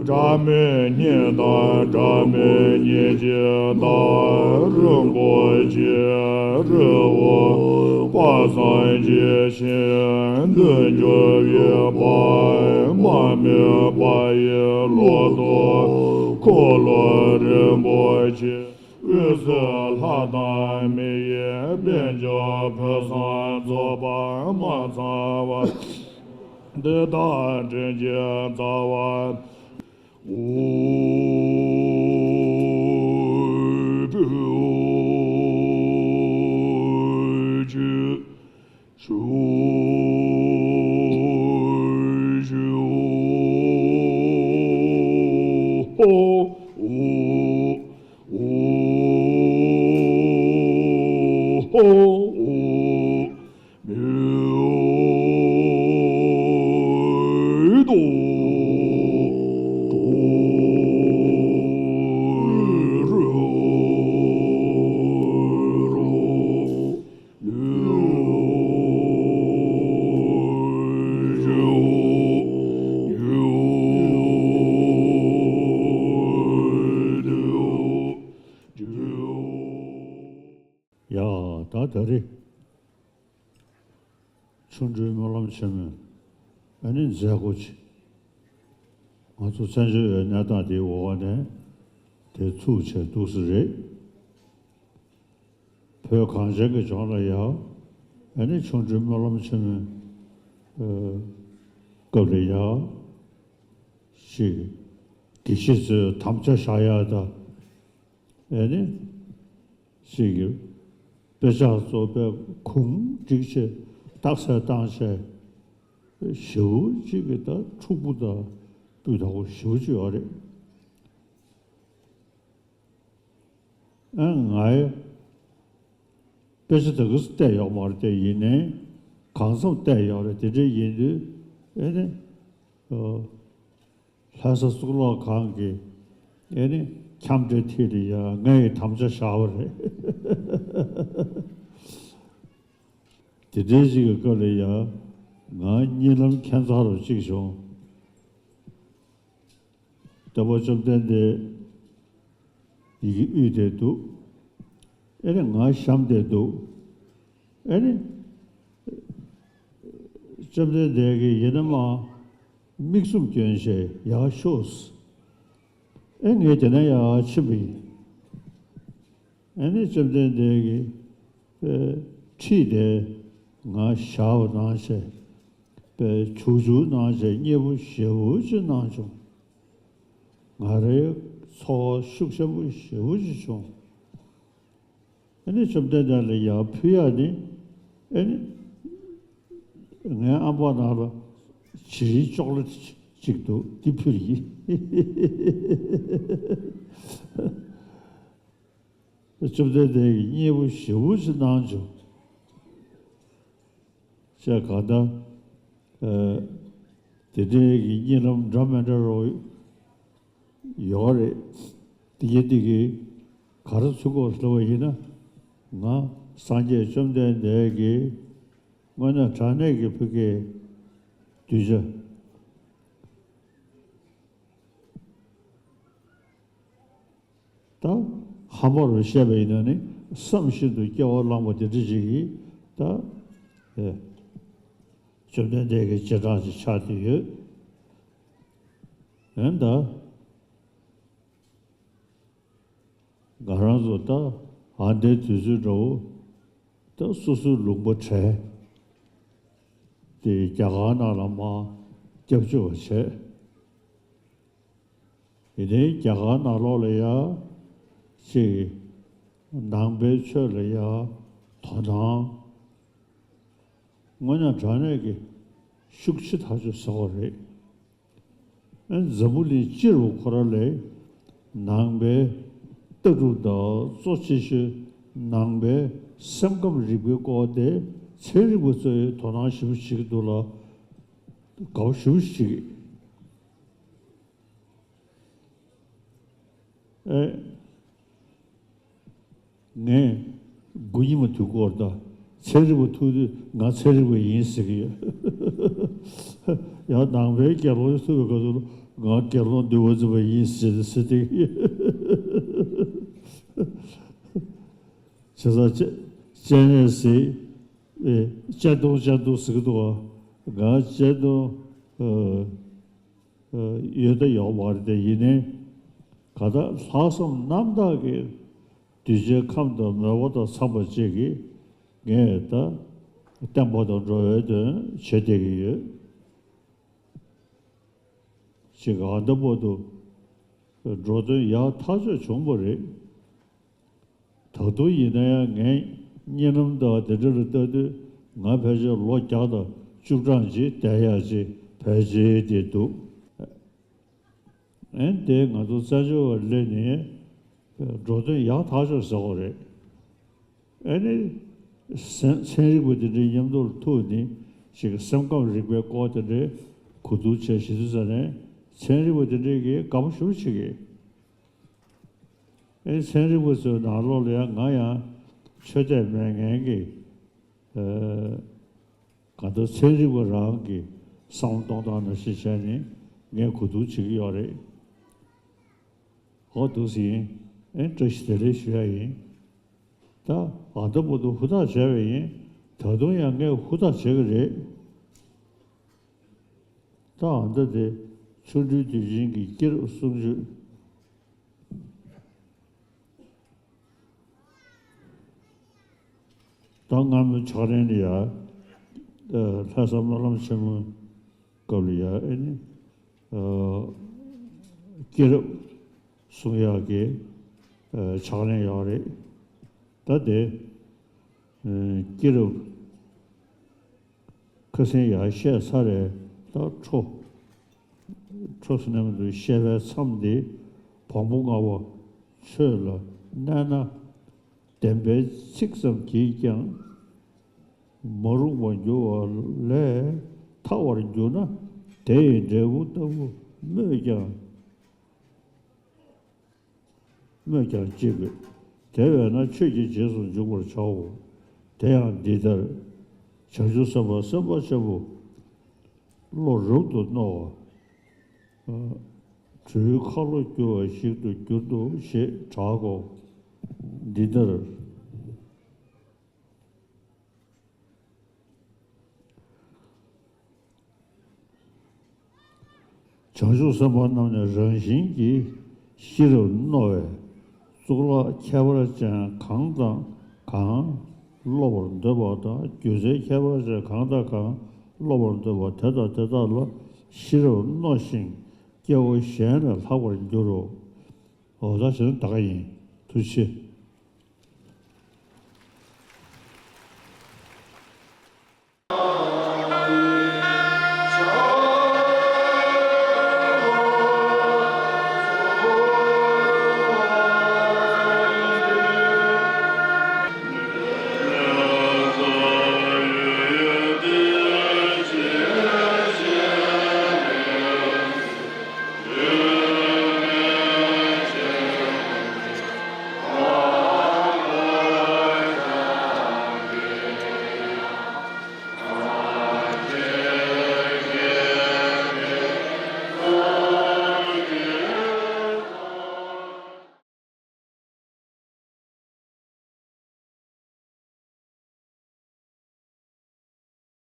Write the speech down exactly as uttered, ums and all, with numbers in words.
སྒྲ་མེད་སྙིང་དང་སྒྲ་མེད་སྙིང་རྗེ་དང་། རིན་པོ་ཆེ་རི་བོ་དཔག་བསམ་གྱི་ཞིང་དུ་གྱུར་པའི་པདྨ་འབེབས་པ་ཡི་ལོ་ཏོག་འཁོར་ལོ་རིན་པོ་ཆེ། དབུས་སུ་ལྷ་དང་མི་ཡི་དཔལ་འབྱོར་ཕུན་སུམ་ཚོགས་པ་མ་ཚང་བ། འདི་དག་དྲིན་གྱིས་སྩལ་བ། ཨོ། ཕུ། ཨོ། ཆུ། ཆུ། ཆུ། ཧོ། ཨོ། ཨོ། ཧོ། ཨོ། མེའུ་དོ། ཡ། ད་ད་རེས་ཆོ་འཕྲུལ་སྨོན་ལམ་ཆེན་མོའི་ཨ་ནི་མཛད་སྒོ་ཅིག་ང་ཚོ་བཙན་བྱོལ་བའི་གནས་སྟངས་དེའི་འོག་ནས་དེ་ཚུགས་བྱས་འདུག་སེ་རེད། བོད་གངས་ཅན་གྱི་ལྗོངས་ལ་ཡ་ཨ་ནི་ཆོ་འཕྲུལ་སྨོན་ལམ་ཆེན་མོའི་ཨ་སྐབས་ལ་ཡ་ཅིག་དགེ་བཤེས་ཚོས་དམ་བཅའ་བཞག་ཡ་ད་ཨ་ནི། ཅིག་གིས་དཔེ་ཆ་ཚོ་དཔེ་གུང་བསྒྲིགས་བྱས་རྟགས་གསལ་བཏང་བྱས་ཞེ་པོ་ཅིག་གིས་ད་འཁྲུག་པོ་དང་སྤུས་དག་པོ་ཞེ་པོ་ཅིག་ཡོད་རེད། ཨ་ང་ཡི་དཔེ་ཆ་དེ་ག་ཚོད་བལྟས་ཡོད་མ་རེད་དེ། ཡིན་ནའི་གང་འཚམ་བལྟས་ཡོད་རེད། དེ་འདྲ་ཡིན་དུས་ཨེ་ནི་ཨོ། ལྷ་ས་གཙུག་ལག་ཁང་གི་ཨེ་ནི་ཁྱམས་བསྒྲལ་ཐིག་ལ་ཡ་ངས་ཡི་དམ་བཅའ་བཞག་པ་རེད། དེ་འདྲའི་ཞིག་གི་སྐབས་ལ་ཡ་ང་གཉིད་ལམ་ཁྱད་མཚར་བ་ཅིག་བྱུང་། སྟོན་པ་བཅོམ་ལྡན་འདས་ཡི་གེ་དབུས་དེ་འདུག་ཨེ་ནི་ང་གཤམ་དེ་འདུག་ཨེ་ནི་བཅོམ་ལྡན་འདས་ཀྱིས་ཡིན་ན་མ་མིག་བཙུམ་སྐྱོན་བྱས་ཡར་ཤོག་ཨེ་ངས་དེ་ན་ཡར་ཕྱིན་པ་ཡིན། ཨེ་ནི་བཅོམ་ལྡན་འདས་ཀྱིས་ཨེ་ཁྲིད་དེ་ང་བཞག་པ་གནང་བྱས་པའི་བྱུག་བྱུག་གནང་བྱས་མཉེས་པོ་ཞེ་པོ་ཅིག་གནང་བྱུང་། ང་རའི་ཚོར་བ་ཤུགས་ཆེན་པོ་ཞེ་པོ་ཅིག་བྱུང་། ཨ་ནི་བཅོམ་ལྡན་འདས་ལ་ཡར་ཕུལ་ཡག་ནི་ཨ་ནི་ངའི་ཨམ་ཕྲག་ནང་ལ་བྱི་རིལ་ཅོག་ལེ་ཊི་ཅིག་འདུག་འདི་ཕུལ་ཡིན། བཅོམ་ལྡན་འདས་ཀྱིས་མཉེས་པོ་ཞེ་པོ་ཅིག་གནང་བྱུང་། ཅེས་གང་ལྟར། ཨ། དེ་འདྲའི་གི་གཉིད་ལམ་འདྲ་མི་འདྲ་རོ་ཡོད་རེད། དེ་གི་དེ་གི་ག་རེ་ཚུགས་དགོས་ཟེར་བ་ཡིན་ན། ང་སངས་རྒྱས་བཅོམ་ལྡན་འདས་ཀྱི་དངོས་གནས་དྲང་གནས་ཀྱི་ཕ་གིའི་གདུལ་བྱ། ད་ཧམ་པ་རུ་བཤད་པ་ཡིན་ན་ནི་བསམ་བཞིན་དུ་སྐྱེ་བ་བླངས་པ་དེ་འདྲ་ཞིག་གིས་ད་ཨེ་བཅོམ་ལྡན་འདས་ཀྱི་རྗེས་འབྲང་ཅིག་ཆགས་བསྡད་ཡོད། ཨེ་ད་ང་རང་ཚོ་ད་ཨ་འདའི་དུས་ཚོད་འདྲ་བོ་ད་སོ་སོའི་ལུང་པ་བྲལ་ཏེ་རྒྱ་གར་ནང་ལ་མར་སྐྱབས་བཅོལ་བ་བྱས། ཡིན་ནའི་རྒྱ་གར་ནང་ལོགས་ལ་ཡ་ཅིག་ནང་པའི་ཆོས་ལ་ཡ་དོ་སྣང་དངོས་གནས་དྲང་གནས་ཀྱི་ཤུགས་ཆེ་ཐག་ཆོད་བཟོ་བ་རེད། ཨ་འཛམ་བུ་གླིང་སྤྱི་རུ་ཁོ་ར་ལས་ནང་པའི་ལྟ་གྲུབ་དང་གཙོ་ཆེ་ཤོས་ནང་པའི་སེམས་ཁམས་རིག་པའི་སྐོར་དེ་ཚན་རིག་པ་ཚོས་དོ་སྣང་ཞེ་པོ་བྱེད་ཀྱི་འདུག་ལ། དགའ་པོ་ཞེ་པོ་བྱེད་ཀྱི། ཨེ། ངས་དགུ་ཉི་མ་དུས་འཁོར་དང་ཚན་རིག་པ་ཐུག་དུས་ང་ཚན་རིག་པ་ཡིན་ཟེར་གྱི་ཡོད། ཡང་ནང་པའི་རྒྱལ་པོ་ཐུག་པའི་སྐབས་སུ་ ང་དགེ་སློང་འདུལ་བ་འཛིན་པ་ཡིན་ཟེར་ཟེར་ཏེ། བྱས་ཙང་སྤྱན་སྤྱན་རས་གཟིགས་ཨེ་སྤྱན་སྟོང་སྤྱན་སྟོང་ཟེར་གྱི་འདུག་བ། ང་སྤྱན་སྟོང་ཨ་ཨ་ཡོད་ད་ཡོད་མ་རེད་དེ། ཡིན་ནའི་གང་ལྟར་ལྷག་བསམ་རྣམ་དག་གིས་གདུལ་བྱའི་ཁམས་དང་མོས་པ་དང་འཚམས་པ་ཅིག་གིས་ངས་ད་བསྟན་པ་དང་འགྲོ་བའི་དོན་བྱེད་བསྡད་ཀྱི་ཡོད། ཅིག་ཨ་མདའ་བར་དུ་འགྲོ་དོན་ཡག་ཐག་ཆོད་བྱུང་བ་རེད། ད་དུང་ཡིན་ན་ཡང་ངའི་གཉིད་ལམ་དང་དེ་འདྲ་ལ་ལྟ་དུས་ང་ཕལ་ཆེར་ལོ་བརྒྱ་དང་བཅུ་གྲངས་ཅིག་བསྡད་ཡག་ཅིག་ཕལ་ཆེར་དེ་འདུག་ཨེ་འདི་ང་ཚོ་བཙན་བྱོལ་བ་སླེབས་ནས་འགྲོ་དོན་ཡག་ཐག་ཆོད་ཟེར་བ་རེད། ཨ་ནི་སེམས་ཚན་རིག་པ་དེ་འདྲའི་མཉམ་དུ་ལ་ཐུག་ནས་ཅིག་སེམས་ཁམས་རིག་པའི་སྐོར་དེ་འདྲའི་གོ་བསྡུར་བྱས་ཞུ་དུས་ཙ་ནས་ཚན་རིག་པ་དེ་འདྲའི་གིས་དགའ་པོ་ཞེ་པོ་བྱེད་ཀྱི། ཨེ་ཚན་རིག་པ་ཚོའི་ནང་ལོགས་ལ་ཡང་ང་ཡང་ཆོས་དད་མེད་མཁན་གྱི་ཨ་གང་ལྟར་ཚན་རིག་པ་རང་གི་བསམ་བློ་གཏོང་སྟངས་ནང་བཞིན་བྱས་ནས་ངས་གོ་བསྡུར་བྱེད་ཀྱི་ཡོད་རེད། ཨོ་འདུག་སེ་ཡིན། ཨེ་བཀྲ་ཤིས་བདེ་ལེགས་ཞུ་ཡ་ཡིན། ད་ཨ་མདའ་བར་དུ་ཧུར་ཐག་བྱས་པ་ཡིན། ད་དུང་ཡང་ངས་ཧུར་ཐག་བྱེད་ཀྱི་རེད། ད་ཨ་མདའ་དེ་ཆོ་འཕྲུལ་དུས་ཆེན་གྱི་སྐྱེས་རབས་གསུང་ཆོས། ད་སྔ་མོའི་ཕྱག་ལེན་ལ་ཡ། ཨ་ལྷ་ས་སྨོན་ལམ་ཆེན་མོའི་སྐབས་ལ་ཡ་ཨེ་ནི། ཨ་སྐྱེས་རབས་གསུང་ཡག་གི་ཨ་ཕྱག་ལེན་ཡོད་རེད། ད་དེ་ཨ་སྐྱེས་རབས་ཁ་སང་ཡར་བཤད་ཚར་རེད། ད་འཕྲོ་འཕྲོ་ཟེར་ན་མི་འདུག་བཤད་པའི་མཚམས་འདི་བམ་པོ་ལྔ་པོ་ཆོས་ལ་གནས་ན། བདེན་པའི་ཚིག་ཙམ་གྱིས་ཀྱང་མ་རུངས་པར་འགྱུར་བ་ལས་ཐར་བར་འགྱུར་ན། དེ་ཡི་འབྲས་བུ་ལྟ་བུ་སྨོས་ཀྱང་། སྨོས་ཀྱང་ཅི་དགོས། དེ་བས་ན་ཆོས་ཀྱི་རྗེས་སུ་འཇུག་པར་བྱའོ། དེ་ཡང་འདི་ལྟར། བྱང་ཆུབ་སེམས་དཔའ་སེམས་དཔའ་ཆེན་པོ་བློ་རབ་ཏུ་རྣོ་བ། གྲུའི་ཁ་ལོ་བསྒྱུར་བ་ཞིག་ཏུ་གྱུར་ཏོ་ཞེས་གྲག་གོ། འདི་ལྟར། བྱང་ཆུབ་སེམས་དཔའ་རྣམས་ནི་རང་བཞིན་གྱིས་ཤེས་རབ་རྣོ་བས། གཙུག་ལག་ཁྱད་པར་ཅན་གང་དང་གང་སློབ་པར་འདོད་པ་དང་། སྒྱུ་རྩལ་ཁྱད་པར་ཅན་གང་དང་གང་སློབ་པར་འདོད་པ་དེ་དང་དེ་དག་ལ་ཤེས་རབ་རྣོ་ཞིང་། སྐྱེ་བོ་གཞན་ལས་ལྷག་པར་འགྱུར་རོ། འོ་ད་བྱས་ན་ད་ག་ཡིན། ཐུགས་རྗེ་ཆེ།